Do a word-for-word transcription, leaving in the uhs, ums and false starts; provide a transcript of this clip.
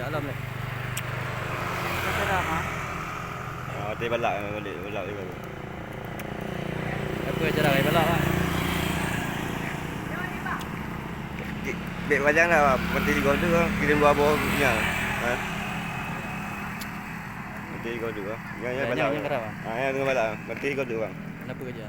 Dalam lé. Cara mah. Ah, teubalak, eh, balik, balak, balak. Apa cara balak, Bang? Bèk pajan dah, Bang. Meuti di gol tu, Bang. Kirim dua boh nya. Ha? Meuti di gol tu, Bang. Nya, nya, ya, balak. Nya, nya, Bang. Ah, nya tengah balak. Meuti di gol tu, Bang. Kenapa kerja?